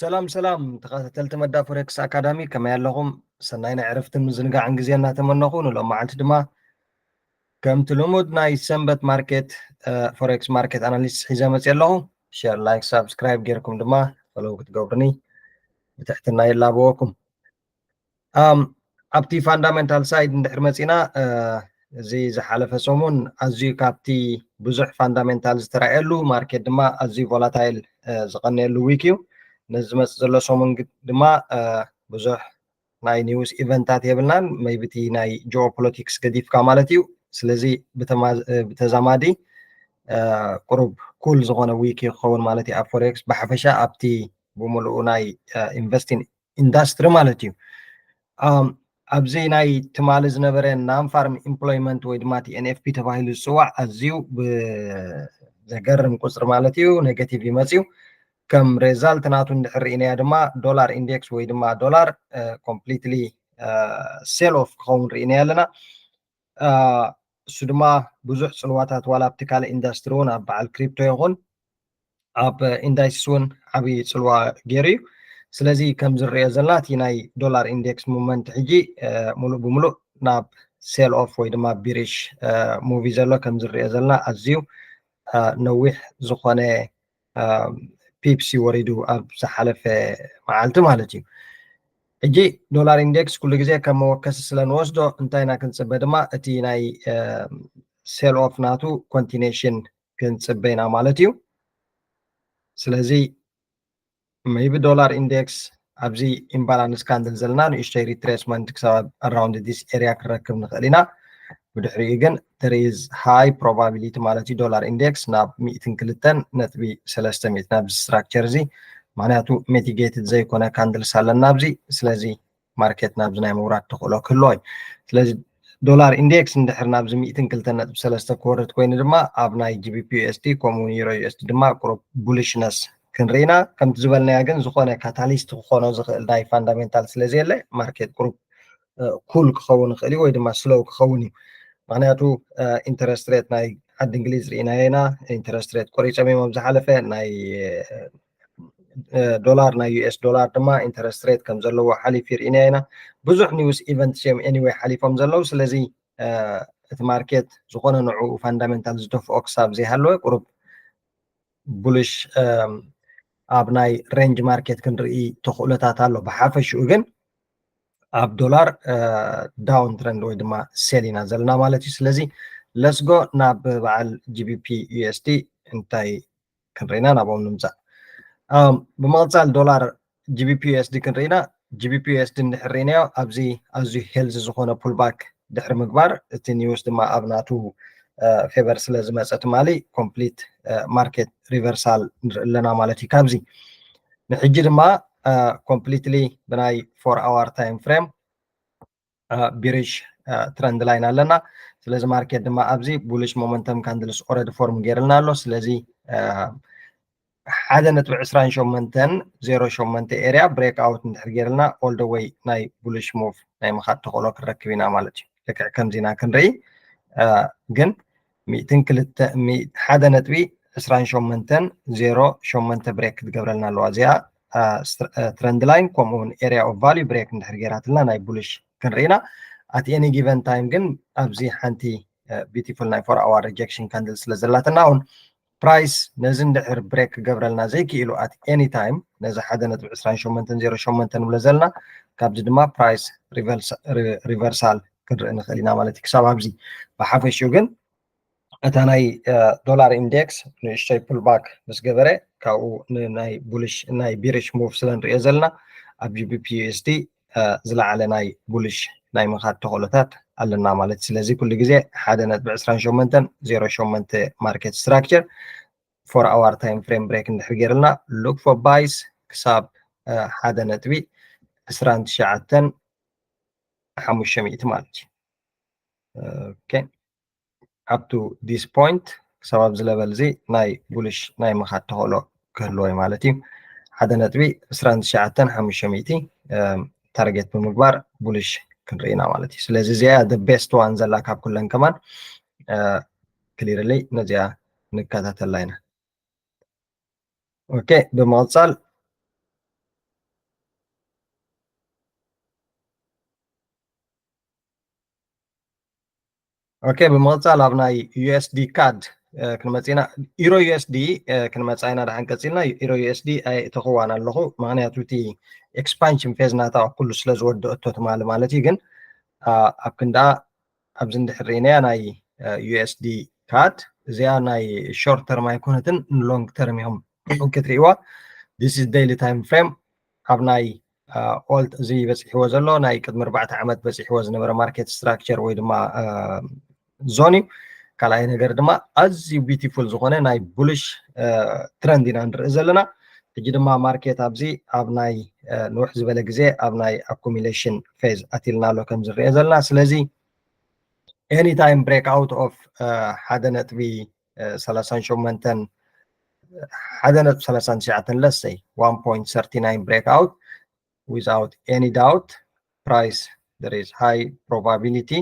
ሰላም ሰላም ተኸታተልቲ መዳ ፎሬክስ ኣካዳሚ፣ ከመይ ኣለኹም? ሰናይ ናይ ዕረፍትን ምዝንጋዕን ግዜ እናተመነኹ፣ ንሎም መዓልቲ ድማ ከምቲ ልሙድ ናይ ሰንበት ማርኬት ፎሬክስ ማርኬት ኣናሊስት ሒዘ መፅእ ኣለኹ። ሸር፣ ላይክ፣ ሳብስክራይብ ጌርኩም ድማ ፈለው ክትገብሩኒ ብትሕትና ይላበወኩም። ኣብቲ ፋንዳሜንታል ሳይድ እንድሕር መፂና፣ እዚ ዝሓለፈ ሰሙን ኣዝዩ ካብቲ ብዙሕ ፋንዳሜንታል ዝተረኣየሉ፣ ማርኬት ድማ ኣዝዩ ቮላታይል ዝቐነየሉ ዊክ እዩ። ነዚ ዝመፅእ ዘሎ ሰሙን ድማ ብዙሕ ናይ ኒውስ ኢቨንታት የብልናን፣ መይብቲ ናይ ጂኦፖለቲክስ ገዲፍካ ማለት እዩ። ስለዚ ብተዛማዲ ቁሩብ ኩል ዝኾነ ዊክ ክኸውን ማለት እዩ ኣብ ፎሬክስ ብሓፈሻ ኣብቲ ብምልኡ ናይ ኢንቨስቲንግ ኢንዳስትሪ ማለት እዩ። ኣብዚ ናይ ትማሊ ዝነበረ ናን ፋርም ኢምፕሎይመንት ወይ ድማ ቲ ኤን ኤፍ ፒ ተባሂሉ ዝፅዋዕ ኣዝዩ ብዘገርም ቁፅሪ ማለት እዩ ኔጋቲቭ ይመፅዩ። ከም ሬዛልት ናቱ እንድሕር ርኢናያ ድማ ዶላር ኢንዴክስ ወይ ድማ ዶላር ኮምፕሊትሊ ሴል ኦፍ ክኸውን ርኢናያ ኣለና። እሱ ድማ ብዙሕ ፅልዋታት ዋላ ኣብቲ ካልእ ኢንዳስትሪ እውን ኣብ በዓል ክሪፕቶ ይኹን ኣብ ኢንዳይስስ እውን ዓብዪ ፅልዋ ገይሩ እዩ። ስለዚ ከም ዝረኦ ዘለና እቲ ናይ ዶላር ኢንዴክስ ሙመንት ሕጂ ሙሉእ ብምሉእ ናብ ሴል ኦፍ ወይ ድማ ቢሪሽ ሙቪ ዘሎ ከም ዝረኦ ዘለና ኣዝዩ ነዊሕ ዝኾነ ፒፕሲ ወሪዱ ኣብ ዝሓለፈ መዓልቲ ማለት እዩ። ሕጂ ዶላር ኢንዴክስ ኩሉ ግዜ ከም መወከሲ ስለ ንወስዶ እንታይ ኢና ክንፅበ ድማ እቲ ናይ ሴል ኦፍ ናቱ ኮንቲኒሽን ክንፅበ ኢና ማለት እዩ። ስለዚ maybe ዶላር ኢንዴክስ ኣብዚ ኢምባላንስ ካንድል ዘለና ንእሽተይ ሪትሬስመንት ክሳብ ኣራውንድ ዲስ ኤሪያ ክረክብ ንኽእል ኢና። ብድሕሪኡ ግን there is high probability ማለት እዩ ዶላር ኢንዴክስ ናብ ሚእትን ክልተን ነጥቢ ሰለስተ ሚእቲ ናብዚ ስትራክቸር እዚ፣ ምክንያቱ ሚቲጌትድ ዘይኮነ ካንድልስ ኣለና ኣብዚ። ስለዚ ማርኬት ናብዚ ናይ ምውራድ ተኽእሎ ክህልዎ እዩ። ስለዚ ዶላር ኢንዴክስ እንድሕር ናብዚ ሚእትን ክልተን ነጥቢ ሰለስተ ክወርድ ኮይኑ ድማ ኣብ ናይ ጂ ቢ ፒ ዩ ኤስ ዲ ከምኡ ዩሮ ዩ ኤስ ዲ ድማ ቁሩብ ቡሊሽነስ ክንርኢና። ከምቲ ዝበልናያ ግን ዝኾነ ካታሊስት ክኾኖ ዝኽእል ናይ ፋንዳሜንታል ስለዘየለ ማርኬት ቁሩብ ኩል ክኸውን ይኽእል እዩ ወይ ድማ ስሎው ክኸውን እዩ። ምክንያቱ ኢንተረስት ሬት ናይ ዓዲ እንግሊዝ ርኢናዮ ኢና። ኢንተረስት ሬት ቆሪፆም እዮም ኣብ ዝሓለፈ ናይ ዶላር ናይ ዩ ኤስ ዶላር ድማ ኢንተረስት ሬት ከም ዘለዎ ሓሊፉ ርኢናዮ ኢና። ብዙሕ ኒውስ ኢቨንትስ እዮም ኤኒወይ ሓሊፎም ዘለዉ። ስለዚ እቲ ማርኬት ዝኾነ ንዕኡ ፋንዳሜንታል ዝደፍኦ ክሳብ ዘይሃለወ ቁሩብ ቡሊሽ ኣብ ናይ ሬንጅ ማርኬት ክንርኢ ተኽእሎታት ኣሎ። ብሓፈሽኡ ግን ኣብ ዶላር ዳውን ትረንድ ወይ ድማ ሴል ኢና ዘለና ማለት እዩ። ስለዚ ለስጎ ናብ በዓል ጂ ቢ ፒ ዩ ኤስ ዲ እንታይ ክንርኢና ናብኦም ንምፃእ። ብመቕፃል ዶላር ጂ ቢ ፒ ዩ ኤስ ዲ ክንርኢና። ጂ ቢ ፒ ዩ ኤስ ዲ እንድሕር ርኢናዮ ኣብዚ ኣዝዩ ሄልዚ ዝኾነ ፑልባክ ድሕሪ ምግባር እቲ ኒውስ ድማ ኣብ ናቱ ፌቨር ስለ ዝመፀ ትማሊ ኮምፕሊት ማርኬት ሪቨርሳል ንርኢ ኣለና ማለት እዩ። ካብዚ ንሕጂ ድማ ኮምፕሊትሊ ብናይ ፎር ኣዋር ታይም ፍሬም ቢሪሽ ትረንድ ላይን ኣለና። ስለዚ ማርኬት ድማ ኣብዚ ቡሊሽ ሞመንተም ካንድልስ ኦረዲ ፎርም ገይርልና ኣሎ። ስለዚ ሓደ ነጥቢ ዕስራን ሸሞንተን ዜሮ ሸሞንተ ኤሪያ ብሬክ ኣውት እንድሕር ገይርልና ኦል ደ ወይ ናይ ቡሊሽ ሙቭ ናይ ምኻድ ተኽእሎ ክንረክብ ኢና ማለት እዩ። ልክዕ ከምዚ ኢና ክንርኢ። ግን ሚእትን ክልተ ሓደ ነጥቢ ዕስራን ሸሞንተን ዜሮ ሸሞንተ ብሬክ ክትገብረልና ኣለዋ እዚኣ ትረንድ ላይን። ከምኡ እውን ኤሪያ ኦፍ ቫልዩ ብሬክ እንድሕር ገይራትልና ናይ ቡሊሽ ክንርኢና። ኣት ኤኒ ጊቨን ታይም ግን ኣብዚ ሓንቲ ቢቲፉል ናይ ፎር ኣዋር ሪጀክሽን ካንድል ስለ ዘላትና እውን ፕራይስ ነዚ እንድሕር ብሬክ ክገብረልና ዘይክኢሉ ኣት ኤኒ ታይም ነዚ ሓደ ነጥቢ ዕስራን ሸሞንተን ዜሮ ሸሞንተ ንብሎ ዘለና፣ ካብዚ ድማ ፕራይስ ሪቨርሳል ክንርኢ ንኽእል ኢና ማለት እዩ። ክሳብ ኣብዚ ብሓፈሽኡ ግን እታ ናይ ዶላር ኢንዴክስ ንእሽተይ ፑልባክ ምስ ገበረ ካብኡ ናይ ቡሊሽ ናይ ቢሪሽ ሙቭ ስለ ንሪኦ ዘለና ኣብ ጂ ቢ ፒ ዩ ኤስ ዲ ዝለዓለ ናይ ቡሊሽ ናይ ምኻድ ተኽእሎታት ኣለና ማለት እዩ። ስለዚ ኩሉ ግዜ ሓደ ነጥቢ ዕስራን ሸሞንተን ዜሮ ሸሞንተ ማርኬት ስትራክቸር ፎር ኣዋር ታይም ፍሬም ብሬክ እንድሕር ገይርልና ሉክ ፎር ባይስ ክሳብ ሓደ ነጥቢ ዕስራን ትሽዓተን ሓሙሽተ ሚእቲ ማለት እዩ። ኦኬ፣ up to this point ክሳብ ኣብዚ ለቨል እዚ ናይ ቡሊሽ ናይ ምኻድ ተኽእሎ ክህልዎ እዩ ማለት እዩ። ሓደ ነጥቢ ዕስራን ትሽዓተን ሓሙሽተ ሚእቲ ታርጌት ብምግባር ቡሊሽ ክንርኢ ኢና ማለት እዩ። ስለዚ እዚኣ the best one ዘላ ካብ ኩለን ከማን ክሊርሊ ነዚኣ ንከታተላ ኢና። ኦኬ፣ ብምቕፃል ኦኬ፣ ብምቕጻል ኣብ ናይ USD CAD ክንመጽ ኢና። Euro USD ክንመጽ ኢና። ደሓን ቀጺልና። Euro USD ኣይእተኽዋን ኣለኹ፣ ምኽንያቱ እቲ expansion phase ናታ ኩሉ ስለ ዝወደአቶ ትማሊ ማለት እዩ። ግን ኣብ ክንዳ ኣብዚ እንድሕር ርኢናያ ናይ USD CAD እዚኣ ናይ short term ኣይኮነትን፣ long term እዮም ክትርእይዋ። This is daily time frame። ኣብ ናይ ኦልት እዚ በፂሕዎ ዘሎ ናይ ቅድሚ ኣርባዕተ ዓመት በፂሕዎ ዝነበረ market structure ወይ ድማ ዞን እዩ። ካልኣይ ነገር ድማ ኣዝዩ beautiful ዝኾነ ናይ bullish trend ኢና ንርኢ ዘለና። ሕጂ ድማ ማርኬት ኣብዚ ኣብ ናይ ንውሕ ዝበለ ግዜ ኣብ ናይ accumulation phase ኣትልና ኣሎ ከም ዝረአ ዘለና። ስለዚ any time break out of ሓደ ነጥቢ ሰላሳን ሸሞንተን ሓደ ነጥቢ ሰላሳን ትሽዓተን let's say one point thirty nine break out without any doubt price there is high probability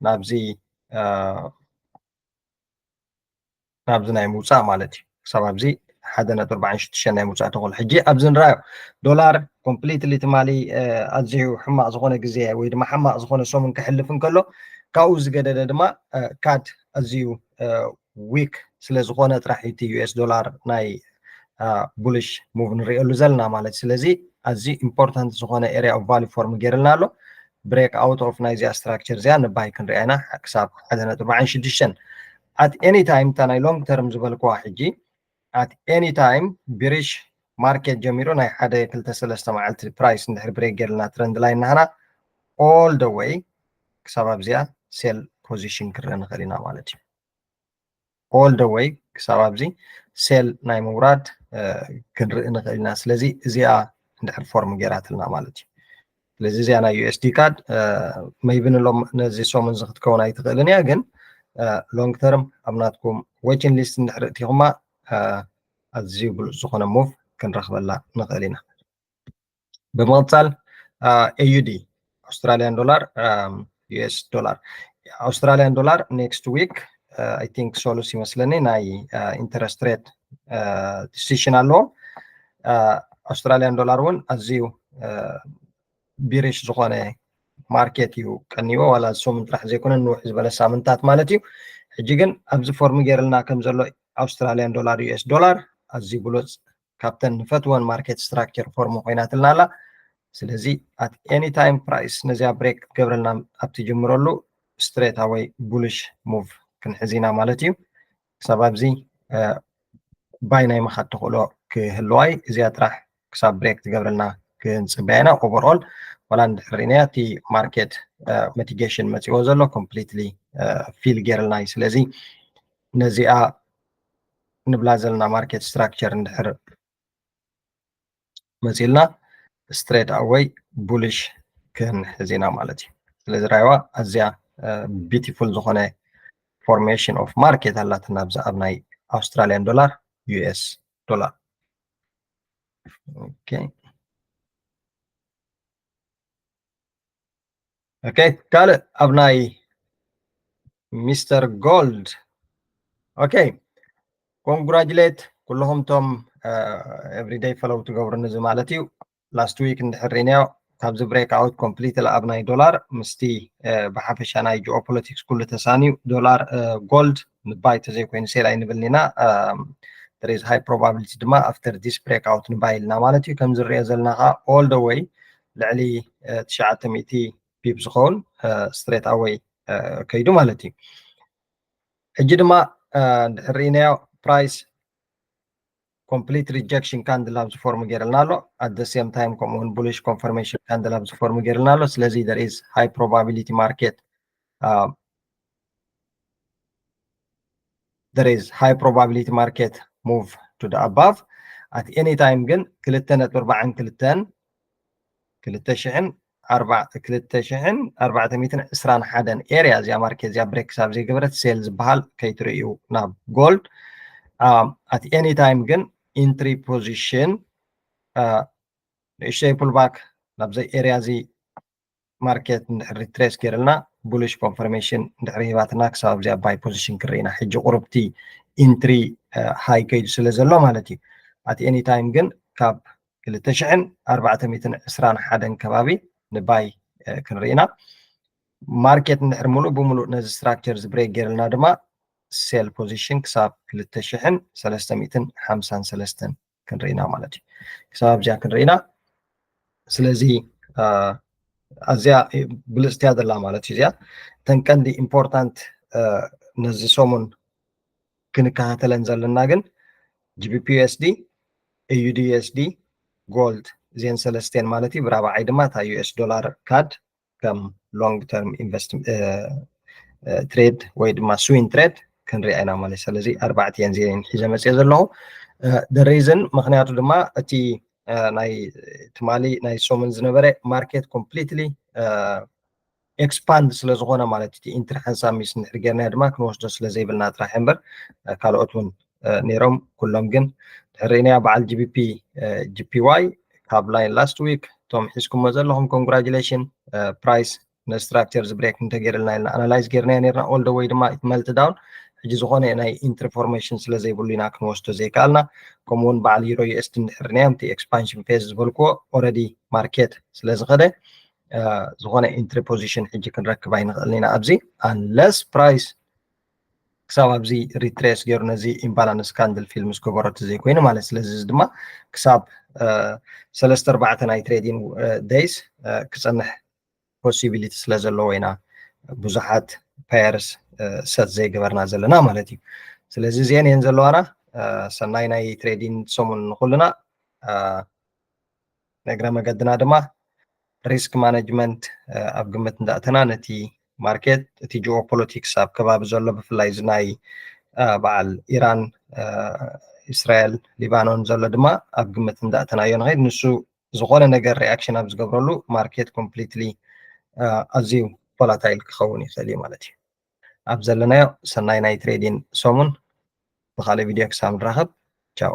ናብዚ ናብዚ ናይ ምውፃእ ማለት እዩ። ክሳብ ኣብዚ ሓደ ነጥቢ ኣርባዓን ሽዱሽተን ናይ ምውፃእ ተኽእሎ። ሕጂ ኣብዚ ንራዮ ዶላር completely ትማሊ ኣዝዩ ሕማቕ ዝኾነ ግዜ ወይ ድማ ሕማቕ ዝኾነ ሰሙን ክሕልፍ እንከሎ ካብኡ ዝገደደ ድማ CAD ኣዝዩ weak ስለ ዝኾነ ጥራሕ እዩ እቲ US ዶላር ናይ bullish move ንሪእሉ ዘለና ማለት እዩ። ስለዚ ኣዝዩ important ዝኾነ area of value form ገይርልና ኣሎ። Break out of ናይዚኣ structure እዚኣ ንባይ ክንሪኣ ኢና ክሳብ ሓደ ነጥቢ ኣርባዓን ሽዱሽተን። At any time እታ ናይ long term ዝበልክዋ ሕጂ at any time bearish market ጀሚሩ ናይ ሓደ ክልተ ሰለስተ መዓልቲ price እንድሕር break ገይርልና trend line ናህና all the way ክሳብ ኣብዚኣ sell position ክርኢ ንኽእል ኢና ማለት እዩ። All the way ክሳብ ኣብዚ sell ናይ ምውራድ ክንርኢ ንኽእል ኢና። ስለዚ እዚኣ እንድሕር form ገይራትልና ማለት እዩ። ስለዚ እዚኣ ናይ USD CAD maybe ንሎም ነዚ ሰሙን እዚ ክትከውን ኣይትኽእልን እያ፣ ግን long term ኣብ ናትኩም watching list እንድሕር እቲኹማ ኣዝዩ ብሉፅ ዝኾነ move ክንረኽበላ ንኽእል ኢና። ብምቕፃል AUD Australian dollar US dollar Australian dollar next week I think ሰሉስ ይመስለኒ ናይ interest rate decision ኣለዎም። Australian dollar እውን ኣዝዩ bearish ዝኾነ ማርኬት እዩ ቀንይዎ፣ ዋላ ሰሙን ጥራሕ ዘይኮነ ንውሕ ዝበለ ሳምንታት ማለት እዩ። ሕጂ ግን ኣብዚ form ገይርልና ከም ዘሎ Australian dollar US dollar ኣዝዩ ብሉፅ ካብተን ንፈትወን market structure form ኮይናትልና ኣላ። ስለዚ at any time price ነዚኣ break ክትገብረልና ኣብ ትጅምረሉ straight away bullish move ክንሕዝ ኢና ማለት እዩ። ክሳብ ኣብዚ buy ናይ ምኻድ ተኽእሎ ክህልዋ እዩ። እዚኣ ጥራሕ ክሳብ break ትገብረልና ክንፅበያ ኢና። Overall ዋላ እንድሕር ርኢናያ እቲ ማርኬት mitigation መፂዎ ዘሎ completely fill ገይርልና እዩ። ስለዚ ነዚኣ ንብላ ዘለና market structure እንድሕር መፂልና straight away bullish ክንሕዝ ኢና ማለት እዩ። ስለዚ ራይዋ ኣዝያ beautiful ዝኾነ formation of market ኣላትና ኣብዚ ኣብ ናይ Australian dollar US dollar። Okay okay ካልእ ኣብ ናይ Mister Gold okay congratulate ኩልኹም ቶም everyday follow ትገብሩኒ እዚ ማለት እዩ። Last week እንድሕር ርኢናዮ ካብዚ break out completely ኣብ ናይ ዶላር ምስቲ ብሓፈሻ ናይ geopolitics ኩሉ ተሳንዩ ዶላር gold ንባይ ተዘይኮይኑ sell ኣይንብልን ኢና። There is high probability ድማ after this break out ንባይ ኢልና ማለት እዩ። ከም ዝረኦ ዘለና ከዓ all the way ልዕሊ ትሽዓተ ሚእቲ pip ዝኸውን straight away ከይዱ ማለት እዩ። ሕጂ ድማ እንድሕር ርኢናዮ price complete rejection candle ኣብዚ form ገይርልና ኣሎ። At the same time ከምኡ እውን bullish confirmation candle ኣብዚ form ገይርልና ኣሎ። ስለዚ there is high probability market there is high probability market move to the above at any time ግን ክልተ ነጥቢ ኣርባዓን ክልተን ክልተ ሽሕን ኣርባ ክልተ ሽሕን ኣርባዕተ ሚእትን ዕስራን ሓደን area እዚኣ ማርኬት እዚኣ break ክሳብ ዘይገበረት sell ዝበሃል ከይትርእዩ ናብ gold at any time ግን entry position ንእሽተይ pullback ናብዚ area እዚ ማርኬት እንድሕር retrace ገይርልና bullish confirmation እንድሕር ሂባትና ክሳብ ኣብዚኣ buy position ክርኢ ኢና። ሕጂ ቁሩብቲ entry high ከይዱ ስለ ዘሎ ማለት እዩ። At any time ግን ካብ ክልተ ሽሕን ኣርባዕተ ሚእትን ዕስራን ሓደን ከባቢ ንባይ ክንርኢ ኢና። ማርኬት እንድሕር ሙሉእ ብሙሉእ ነዚ structure እዚ break ገይርልና ድማ sell position ክሳብ ክልተ ሽሕን ሰለስተ ሚእትን ሓምሳን ሰለስተን ክንርኢና ማለት እዩ። ክሳብ ኣብዚኣ ክንርኢና። ስለዚ ኣዝያ ብልፅትያ ዘላ ማለት እዩ እዚኣ። እተን ቀንዲ important ነዚ ሰሙን ክንከታተለን ዘለና ግን GBP USD፣ AUD USD፣ gold፣ እዚአን ሰለስቴን ማለት እዩ። ብራብዓይ ድማ እታ US dollar CAD ከም long term invest trade ወይ ድማ swing trade ክንሪኣ ኢና ማለት። ስለዚ ኣርባዕቲአን እዚአን ሒዘ መፅየ ዘለኹ። The reason ምክንያቱ ድማ እቲ ናይ ትማሊ ናይ ሰሙን ዝነበረ ማርኬት completely expand ስለ ዝኾነ ማለት እቲ ኢንትሪ ሓንሳብ ሚስ እንድሕር ጌርናዮ ድማ ክንወስዶ ስለ ዘይብልና ጥራሕ እምበር ካልኦት እውን ነይሮም። ኩሎም ግን ድሕር ርኢናዮ በዓል GBP GPY ካብ line last week እቶም ሒዝኩሞ ዘለኹም congratulation price ነዚ structure እዚ break እንተገይርልና ኢልና analyze ጌርናዮ ነርና all the way ድማ it melt down። ሕጂ ዝኾነ ናይ ኢንትሪ ፎርሜሽን ስለ ዘይብሉ ኢና ክንወስዶ ዘይከኣልና። ከምኡውን በዓል ዩሮ USD እንድሕር ርኢናዮም እቲ expansion phase ዝበልክዎ already ማርኬት ስለ ዝኸደ ዝኾነ ኢንትሪ position ሕጂ ክንረክብ ኣይንኽእልን ኢና ኣብዚ unless price ክሳብ ኣብዚ retrace ገይሩ ነዚ imbalance candle fill ምስ ገበሮ ዘይኮይኑ ማለት። ስለዚ እዚ ድማ ክሳብ ሰለስተ ኣርባዕተ ናይ trading days ክፀንሕ possibility ስለ ዘለዎ ኢና ብዙሓት pairs set ዘይገበርና ዘለና ማለት እዩ። ስለዚ እዚአን እየን ዘለዋና። ሰናይ ናይ trading ሰሙን ንኩልና። እግረ መገድና ድማ risk management ኣብ ግምት እንዳእተና ነቲ ማርኬት እቲ geopolitics ኣብ ከባቢ ዘሎ ብፍላይ እዚ ናይ በዓል ኢራን፣ እስራኤል፣ ሊባኖን ዘሎ ድማ ኣብ ግምት እንዳእተናዮ ንኸይድ። ንሱ ዝኾነ ነገር reaction ኣብ ዝገብረሉ ማርኬት completely ኣዝዩ volatile ክኸውን ይኽእል እዩ ማለት እዩ። ኣብ ዘለናዮ ሰናይ ናይ trading ሰሙን። ብካልእ ቪድዮ ክሳብ ንራኸብ ቻው።